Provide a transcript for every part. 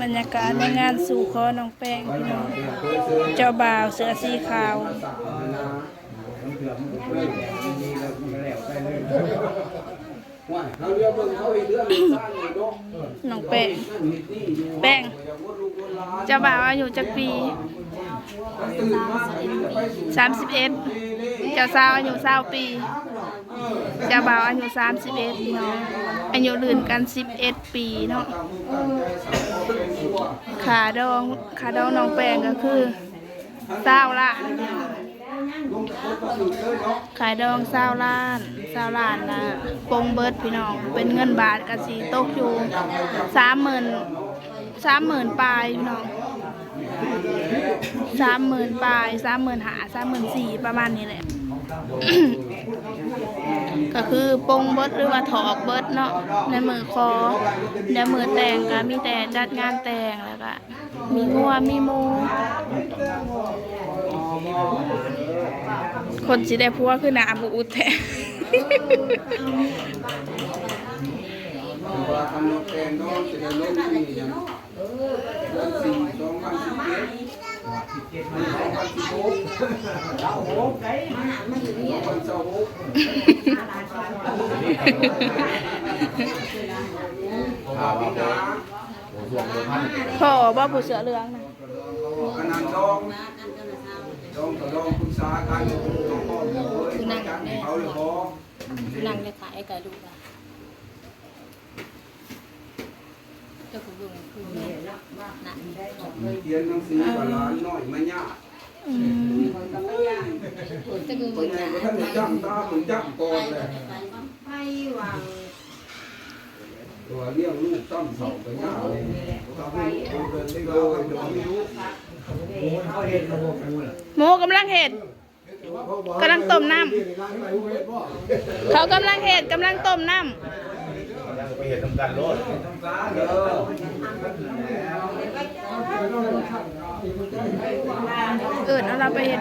ບັນຍາກາດໃນງານສູ່ຂໍນ້ອງແປ້ງພີ່ນ້ອງ ເຈົ້າບ່າວເສື້ອສີຂາວ. ນ້ອງແປ້ງ ແປ້ງ ເຈົ້າບ່າວອາຍຸຈັກປີ? ສາມສິບເອັດ. ເຈົ້າສາວອາຍຸຊາວປີ. ເຈົ້າບ່າວອາຍຸສາມສິບເອັດ ພີ່ນ້ອງ ອາຍຸລື່ນກັນສິບເອັດປີເນາະ. ຄ່າດອງ ຄ່າດອງນ້ອງແປ້ງກໍຄືຊາວລ້ານ. ຄ່າດອງຊາວລ້ານ ຊາວລ້ານນະ ປົງເບິດພີ່ນ້ອງ ເປັນເງິນບາດກໍຊິຕົກຢູ່ສາມໝື່ນ ສາມໝື່ນປາຍພີ່ນ້ອງ ສາມໝື່ນປາຍ ສາມໝື່ນຫ້າ ສາມໝື່ນສີ່ ປະມານນີ້ແຫຼະ. ກໍຄືປົງເບິດ ຫຼືວ່າຖອກເບິດເນາະ ໃນມື້ຂໍ. ແລ້ວມື້ແຕ່ງກໍມີແຕ່ຈັດງານແຕ່ງ ແລ້ວກໍ ມີງົວມີໝູ. ຄົນຊິໄດ້ຜົວຄືໜ້າບໍ່ອຸດແທ້. ວ່າກຳນົດແຕ່ງເນາະ ຊິໄດ້ລົງມື້ຫຍັງ ເດືອນສີ່ ສອງພັນສິບເຈັດ ສອງພັນສິບຫົກ ສອງພັນຊາວຫົກ ພໍບໍ່ຜູ້ເສື້ອເຫຼືອງນະ? ອັນນັ້ນດອງ ດອງກໍດອງປຶກສາກັນ ຕ້ອງບອກເລີຍ ຜູ້ນັ້ນ ເຂົາເລີຍບໍ່ ຜູ້ນັ້ນເລີຍຂາຍໃຫ້ໄກລູກລະ ເຈົ້າກໍເບິ່ງຄືແມ່ນນະ ຂຽນໜັງສືກັບຫຼານນ້ອຍມາຍາກ ອືມ ແຕ່ກໍເບິ່ງ ພໍ່ໃຫຍ່ບໍ່ທັນໄດ້ຈ້ຳຕາ ເພິ່ນຈ້ຳກ່ອນແຫຼະ ໄປວາງ ຕົວລ້ຽງລູກຊ້ຳເຖົ້າກໍຍາກເລີຍ ໝູກຳລັງເຮັດ ກຳລັງຕົ້ມນ້ຳ ເຂົາກຳລັງເຮັດ ກຳລັງຕົ້ມນ້ຳ ໄປເຮັດນຳກັນໂລດ ເອີ້ນເອົາລາວໄປເຮັດ.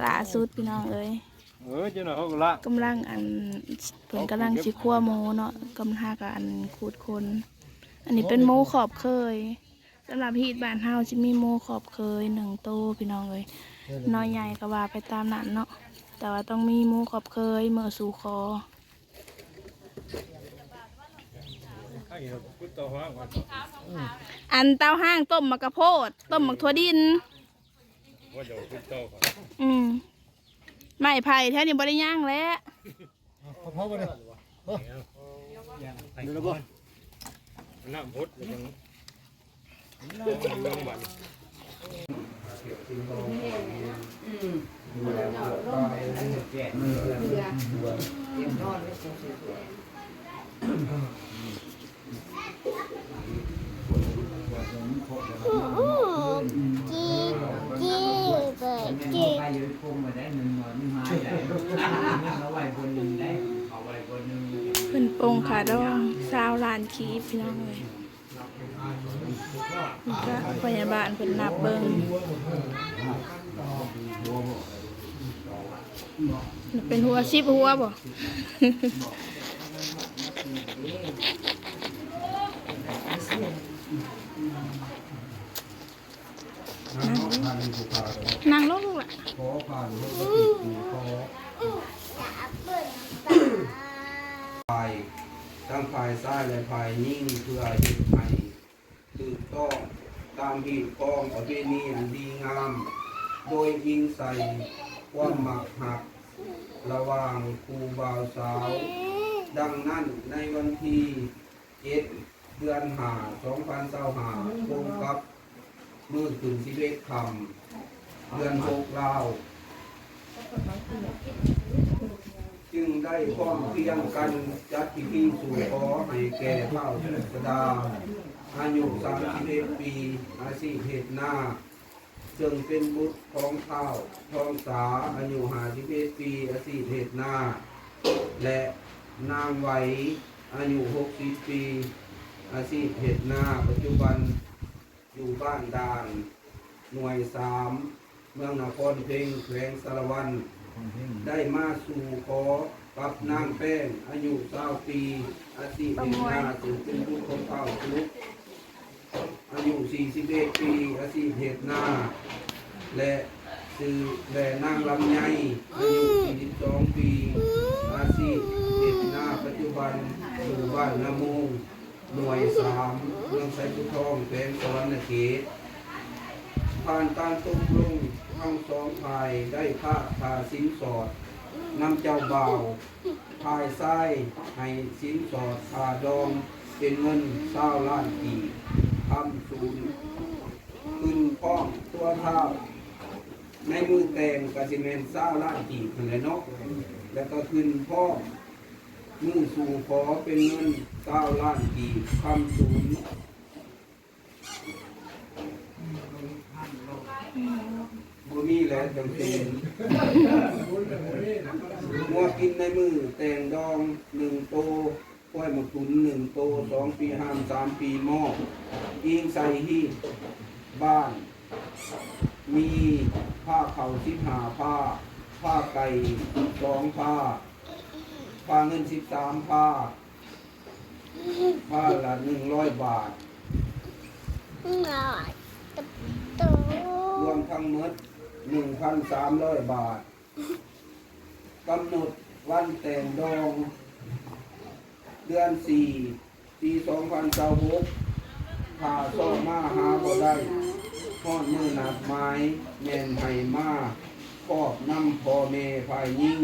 ລ່າສຸດພີ່ນ້ອງເອີຍ ເອີ ເຈົ້າໜ້ອຍເຂົາກໍລະ ກຳລັງ ອັນ ເພິ່ນກຳລັງຊິຄົວໝູເນາະ ກຳລັງຫາກະ ອັນ ຂູດຂົນ. ອັນນີ້ເປັນໝູຂອບເຄີຍ ສຳລັບຮີດບ້ານເຮົາຊິມີໝູຂອບເຄີຍໜຶ່ງໂຕພີ່ນ້ອງເອີຍ. ນ້ອຍໃຫຍ່ກໍວ່າໄປຕາມນັ້ນເນາະ, ແຕ່ວ່າຕ້ອງມີໝູ່ຂອບເຄີຍເມືອສູ່ຂໍ. ອັນເຕົ້າຫ້າງຕົ້ມໝາກກະໂພດ ຕົ້ມໝາກຖົ່ວດິນ. ອືມ ໄມ້ໄຜ່ແຖວນີ້ບໍ່ໄດ້ຍ່າງແລ້ວ. ເອົາ ພໍບໍ່ນີ້? ພໍ ເດີແລ້ວບໍ່? ນ້ຳພົດ ເພິ່ນປົງຄ່າດອງຊາວລ້ານກີບ ພີ່ນ້ອງເອີຍ. ນີ້ກະພະຍາບານເພິ່ນນັບເບິ່ງ ເປັນຫົວ ສິບຫົວບໍ່? ນັ່ງລົງ ນັ່ງລົງລູກຫຼ້າ. ຂໍຜ່ານຫົວກະຕິກ ຂໍ ຝ່າຍ ທັງຝ່າຍຊາຍ ແລະ ຝ່າຍຍິງ ເພື່ອເຮັດໃຫ້ຖືກຕ້ອງຕາມຮີດຄອງປະເພນີອັນດີງາມ, ໂດຍອີງໃສ່ຄວາມມັກຮັກລະຫວ່າງຄູ່ບ່າວສາວ. ດັ່ງນັ້ນ, ໃນວັນທີ ເຈັດ ເດືອນຫ້າ ສອງພັນຊາວຫ້າ ກົງກັບມື້ຂຶ້ນສິບເອັດຄ່ຳ ເດືອນຫົກລາວ ຈຶ່ງໄດ້ພ້ອມພຽງກັນຈັດພິທີສູ່ຂໍໃຫ້ແກ່ທ້າວສຸດສະດາ ອາຍຸສາມສິບເອັດປີ ອາຊີບເຮັດນາ. ເຊິ່ງເປັນບຸດຂອງທ້າວທອງສາ ອາຍຸຫ້າສິບເອັດປີ ອາຊີບເຮັດນາ ແລະ ນາງໄຫວ ອາຍຸຫົກສິບປີ ອາຊີບເຮັດນາ, ປັດຈຸບັນຢູ່ບ້ານດ່ານ ໜ່ວຍສາມ ເມືອງນະຄອນເພັງ ແຂວງສາລະວັນ, ໄດ້ມາສູ່ຂໍກັບນາງແປ້ງ ອາຍຸຊາວປີ ອາຊີບເຮັດນາ, ເຊິ່ງເປັນບຸດຂອງທ້າວສຸກ ອາຍຸສີ່ສິບເອັດປີ ອາຊີບເຮັດນາ ແລະ ຊື່ ແລະ ນາງລຳໄຍ ອາຍຸສີ່ສິບສອງປີ ອາຊີບເຮັດນາ ປັດຈຸບັນຢູ່ບ້ານນາໂມງ ໜ່ວຍສາມ ເມືອງໄຊພູທອງ ແຂວງສະຫວັນນະເຂດ. ຜ່ານການຕົກລົງ ທັງສອງຝ່າຍໄດ້ພາກຄ່າສິນສອດນຳເຈົ້າບ່າວ ຝ່າຍຊາຍໃຫ້ສິນສອດຄ່າດອງເປັນເງິນຊາວລ້ານກີບ ຄຳສູນ ຂຶ້ນພ້ອມຕົວທ້າວ. ໃນມື້ແຕ່ງກະຊິແມ່ນຊາວລ້ານກີບຫັ້ນແຫຼະເນາະ, ແລ້ວກໍຂຶ້ນພ້ອມມື້ສູ່ຂໍເປັນເງິນຊາວລ້ານກີບ ຄຳສູນ. ບໍ່ມີແຫຼະຈັ່ງຊີ້. ງົວກິນໃນມື້ແຕ່ງດອງໜຶ່ງໂຕ, ຄວາຍໝາກທຸນໜຶ່ງໂຕ, ສອງປີຫ້າມ, ສາມປີມອກ, ອີງໃສ່ຮີດບ້ານ, ມີຜ້າເຂົ້າສິບຫ້າຜ້າ, ຜ້າໄກ່ສອງຜ້າ, ຜ້າເງິນສິບສາມຜ້າ, ຜ້າລະໜຶ່ງຮ້ອຍບາດ, ຮວມທັງໝົດໜຶ່ງພັນສາມຮ້ອຍບາດ. ກຳນົດວັນແຕ່ງດອງ ເດືອນສີ່ ປີສອງພັນຊາວຫົກ, ຖ້າຊອກມາຫາບໍ່ໄດ້ ຮອດມື້ນັດໝາຍ ແມ່ນໃຫ້ມາຄອບນຳພໍ່ແມ່ຝ່າຍຍິງ.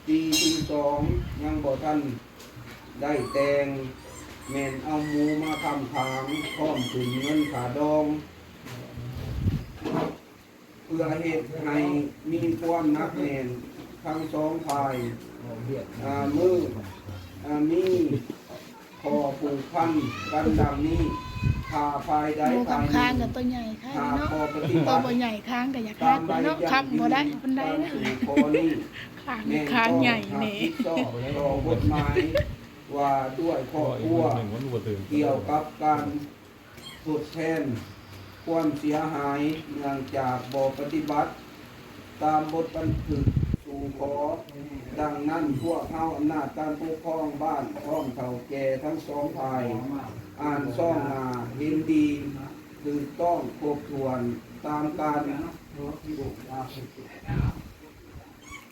ປີທີສອງ ຍັງບໍ່ທັນໄດ້ແຕ່ງ ແມ່ນເອົາໝູມາຄ້ຳຄາງ ພ້ອມຂຶ້ນເງິນຄ່າດອງ ເພື່ອເຮັດໃຫ້ມີຄວາມໜັກແໜ້ນທັງສອງຝ່າຍ. ອາ ມື້ ອາ ມີຂໍ້ຜູກພັນກັນດັ່ງນີ້, ຖ້າຝ່າຍໃດ ໝູ ຂ້າມຄາງກໍຕົວໃຫຍ່ຄ້າຍເນາະ, ຖ້າຂໍ້ປະຕິບັດ ຕົວບໍ່ໃຫຍ່ຄ້າງກໍຢາກຮັກເນາະ, ຄ້ຳບໍ່ໄດ້ປານໃດເນາະ, ຂ້າງ ແມ່ນຕ້ອງຮັບຜິດຊອບຕໍ່ກົດໝາຍວ່າດ້ວຍຄອບຄົວ ກ່ຽວກັບການ ທົດແທນຄວາມເສຍຫາຍເນື່ອງຈາກບໍ່ປະຕິບັດຕາມບົດບັນທຶກສູ່ຂໍ. ດັ່ງນັ້ນ, ພວກເຮົາອຳນາດການປົກຄອງບ້ານ ພ້ອມເຖົ້າແກ່ທັງສອງຝ່າຍ ອັນຊອງໜ້າເຫັນດີ ຖືກຕ້ອງຄົບຖ້ວນຕາມການ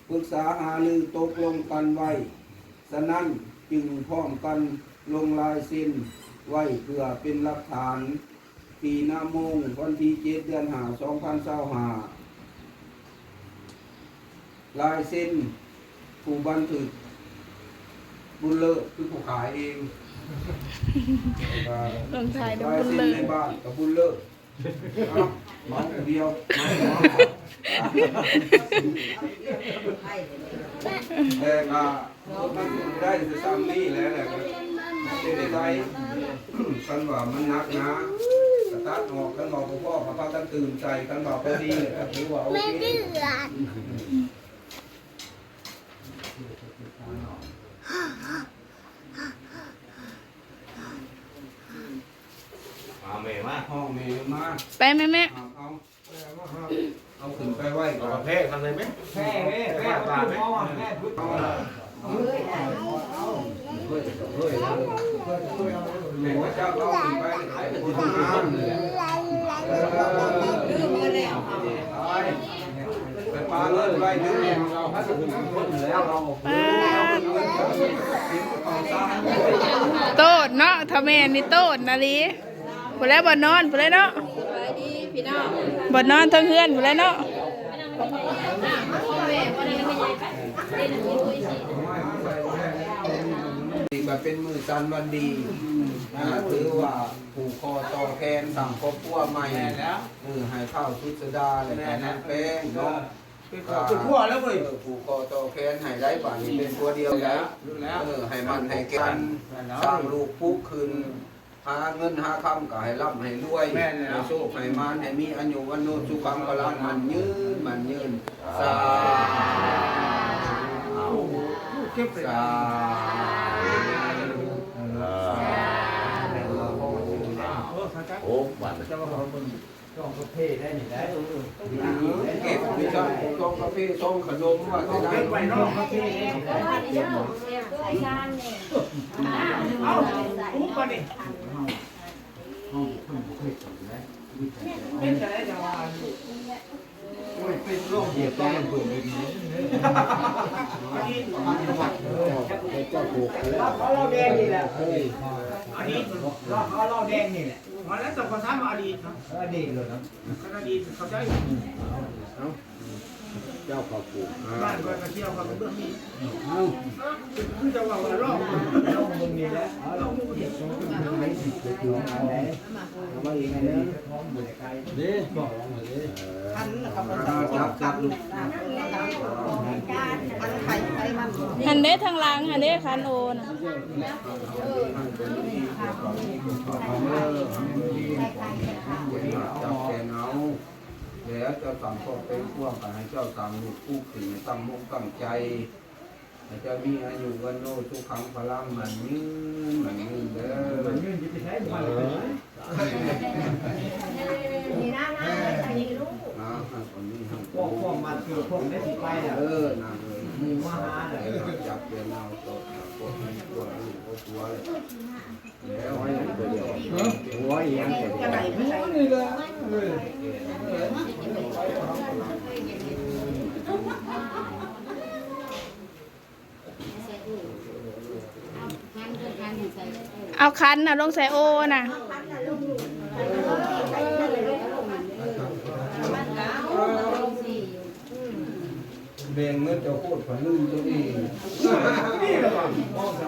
ປຶກສາຫາລືຕົກລົງກັນໄວ້, ສະນັ້ນຈຶ່ງພ້ອມກັນລົງລາຍເຊັນໄວ້ເພື່ອເປັນຫຼັກຖານ. ທີ່ນາໂມງ ວັນທີເຈັດ ເດືອນຫ້າ ສອງພັນຊາວຫ້າ. ລາຍເຊັນຜູ້ບັນທຶກ ບຸນເລີດ ຄືຜູ້ຂາຍເອງ. ແລ້ວກໍ ລົງທ້າຍດ້ວຍ ລາຍເຊັນ ບຸນເລີດ ໃນບ້ານກໍບຸນເລີດ. ເອົາ ເມົາຜູ້ດຽວ ເມົາ ເມົາ. ແລ້ວກໍ ໄດ້ແຕ່ສ່ຳນີ້ແຫຼະ ແລ້ວກໍເຮັດໄດ້. ຄັນວ່າມັນໜັກໜາກໍຕັດອອກ, ຄັນວ່າບໍ່ພໍກໍພາກັນຕື່ມໃສ່, ຄັນວ່າພໍດີແລ້ວກໍຖືວ່າໂອເຄ. ເອົາແມ່ມາ ຫ້ອງແມ່ມາ ໄປແມ່ ແມ່ ເອົາ ເອົາ ເອົາຂຶ້ນໄປໄວ້ ເອົາກາແຟທາງໃດແມ່ ແຟ ແຟ ແຟ ບາດແມ່ ເອົາ ເອົາ ເອົາ ເອົາ ແມ່ວ່າເຈົ້າເອົາຂຶ້ນໄປ ໄປ ໄປ ໄປ ໄປປາເລີດໄວ້ ເອົາ ປາດ ໂຕດເນາະ ຖ້າແມ່ນນີ້ໂຕດນະລີ. ພຸ້ນແຫຼະບ່ອນນອນ ພຸ້ນແຫຼະເນາະ ສະບາຍດີພີ່ນ້ອງ ບ່ອນນອນເທິງເຮືອນພຸ້ນແຫຼະເນາະ. ນີ້ກໍເປັນມື້ສັນວັນດີ ອ່າ ຖືວ່າຜູກຄໍຕໍ່ແຂນສ້າງຄອບຄົວໃໝ່ ແມ່ນແລ້ວ ເອີ ໃຫ້ທ້າວສຸດສະດາ ແລະກໍນາງແປ້ງເນາະ ເປັນຄອບຄົວແລ້ວເວີ້ຍ ເອີ ຜູກຄໍຕໍ່ແຂນໃຫ້ໄດ້ ບາດນີ້ເປັນຜົວດຽວແລ້ວ ເອີ ໃຫ້ໝັ້ນໃຫ້ແກ່ນ ສ້າງລູກປຸກຂຶ້ນ ຫາເງິນຫາຄຳກໍໃຫ້ລ່ຳໃຫ້ລວຍ ແມ່ນແລ້ວ ໃຫ້ໂຊກໃຫ້ໝານ ໃຫ້ມີອາຍຸວັນໂນສຸຂັງພະລັງ ໝັ້ນຍືນ ໝັ້ນຍືນ ສາທຸ ສາທຸ ໂອ້ ບາດນີ້ ເກັບໄປຊະ ຊອງກາເຟ ຊອງຂະໜົມ ວ່າແຕ່ໃດ ເກັບໄວ້ນອກກາເຟ ເອົາ ປຸກບາດນີ້ ເຮົາບໍ່ເຄີຍ ບໍ່ເຄີຍກິນເດ້ ເປັນຈັ່ງໃດຈັ່ງວ່າ ໂອ້ຍ ເປັນໂລກດຽວກັນເບິ່ງເດ້ ເຈົ້າ ເຈົ້າປູກແລ້ວ ເອົາເຫຼົ້າແດງນີ້ແຫຼະ ເອີ ອັນນີ້ ເຫຼົ້າ ເຫຼົ້າແດງນີ້ແຫຼະ ວ່າແລ້ວເຈົ້າກໍຖາມວ່າອະດີດເນາະ ເອີ ອະດີດໂລດເນາະ ຄັນອະດີດເຂົ້າໃຈ ເອົາ ເຈົ້າເຂົ້າປູກ ບ້ານຂ້ອຍກໍຊິເອົາເຂົ້າໄປເບິ່ງນີ້ ເອົ້າ ຄືຈະເວົ້າວ່າລອງ ລອງເບິ່ງນີ້ແຫຼະ ລອງເບິ່ງນີ້ ເອົາມາອີກອັນໜຶ່ງ ເດ້ ຂອງເດ້ ຄັນເຂົາກໍຈັບ ຈັບ ຈັບ ຄັນໄຂ່ໄຂ່ມັນ ຫັ້ນເດ້ ທາງຫຼັງຫັ້ນເດ້ ຄັນໂອນະ. ຈັບແຂນເອົາ ແລ້ວເຈົ້າສ້າງຄອບແຕ່ງຄົວ ກໍໃຫ້ເຈົ້າສ້າງລູກປຸກຂຶ້ນໃຫ້ຕັ້ງມົກຕັ້ງໃຈ ໃຫ້ເຈົ້າມີອາຍຸວັນໂນສຸຂັງພະລັງ ໝັ້ນຍືນ ໝັ້ນຍືນເດີ ໝັ້ນຍືນຊິໄປໃສ ໝັ້ນຍືນ ນີ້ນະ ນະ ໃຫ້ລູກ ອ່າ ໃຫ້ຄົນນີ້ໃຫ້ ພວກ ພວກມັນຄືພວກໄດ້ຊິໄປແລ້ວ ເອີ ນາງເອີຍ ໝູ່ມາຫາແລ້ວ ຈັບແຂນເອົາໂຕ ພວກນີ້ ພວກນີ້ ພວກຕົວເລີຍ. ເອົາຂັນນະລົງໃສ່ໂອນະ ແບ່ງເງິນເຈົ້າໂພດ ຂ້ອຍລືມຕົວເອງ ນີ້ລະຫວາ ນີ້ລະ ລົງໂ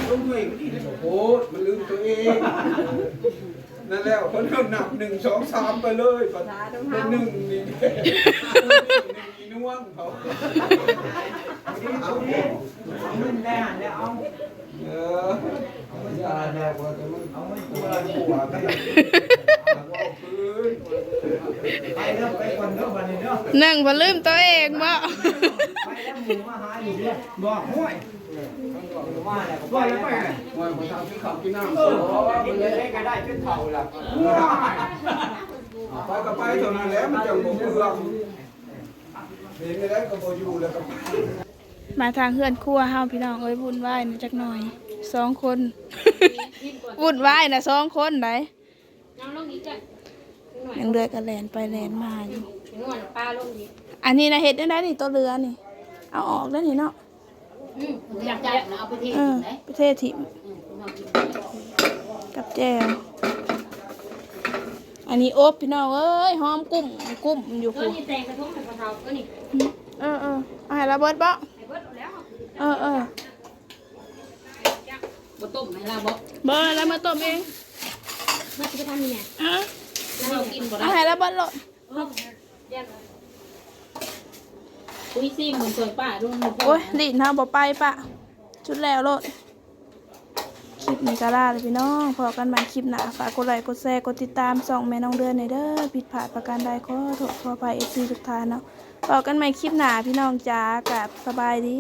ຕເອງນີ້ລະ ໂພດ ມັນລືມຕົວເອງ ນັ້ນແລ້ວ ເພິ່ນກໍນັບ ໜຶ່ງ ສອງ ສາມ ໄປເລີຍ ບັດ ສາທຸ ເພິ່ນ ໜຶ່ງ ນີ້ ໜຶ່ງ ອີນວນເຂົາ ເງິນແລ້ວ ເອົາ ເອີ ຢ່າແລ້ວ ເອົາເງິນຕົວ ຕົວ ໄປເດີ ໄປກ່ອນເດີ ບັດນີ້ເດີ ໜຶ່ງ ເພິ່ນລືມຕົວເອງບໍ ໄປແລ້ວ ໝູ່ມາຫາຢູ່ເດີ ບອກ ຫ້ວຍ ວ່າແລ້ວກໍໄປແລ້ວ ໄປແລ້ວ ວ່າບໍ່ທັນກິນເຂົ້າກິນນ້ຳ ເອີ ກິນໄດ້ກໍໄດ້ຈົນເຖົ້າລະ ໄປກໍໄປເທົ່ານັ້ນແຫຼະ ມັນຈັ່ງບໍ່ເປືອງ ເຫັນໄດ້ກໍບໍ່ຢູ່ແລ້ວກໍໄປ. ມາທາງເຮືອນຄົວເຮົາພີ່ນ້ອງເອີຍ ວຸ່ນວາຍແດ່ຈັກໜ່ອຍ ສອງຄົນ ວຸ້ນວາຍນະ ສອງຄົນໃດ໋. ເອົາລົງອີກເດີ້ ຍັງເດືອຍກໍແລ່ນໄປແລ່ນມາຢູ່. ອັນນີ້ນະເຮັດແນວໃດນີ້ ຕົວເຫຼືອນີ້ ເອົາອອກເດີ້ນີ້ເນາະ. ອືມ ຢາກໄດ້ນະ ເອົາໄປເທ ເອີ ໄປເທຖິ້ມ ອືມ ກັບແຈ່ວ. ອັນນີ້ອົບ ພີ່ນ້ອງເອີຍ ຫອມກຸ້ມກຸ້ມຢູ່ພຸ້ນ. ເອີ ເອີ ເອົາໃຫ້ລາວເບິດບໍ? ເອີ ເອີ ບໍ່ຕົ້ມໃຫ້ລາວບໍ? ບໍ່ ລາວມາຕົ້ມເອງ. ມາຊິໄປທຳນີ້ແມ່ ອາ ລາວກິນບໍ່ໄດ້ ເອົາໃຫ້ລາວເບິດໂລດ. ໂອ້ຍ ລີ້ນເຮົາບໍ່ໄປປະ ຈຸດແລ້ວໂລດ. ຄລິບນີ້ກໍລາແລ້ວພີ່ນ້ອງ ພໍ້ກັນໃໝ່ຄລິບໜ້າ. ຝາກກົດໄລ ກົດແຊ ກົດຕິດຕາມຊ່ອງແມ່ນ້ອງເດືອນແດ່ເດີ້. ຜິດພາດປະການໃດ ຂໍໂທດຂໍອະໄພ ເອັຟຊີ ທຸກທ່ານເນາະ. ພໍ້ກັນໃໝ່ຄລິບໜ້າ ພີ່ນ້ອງຈ໋າ ກັບສະບາຍດີ.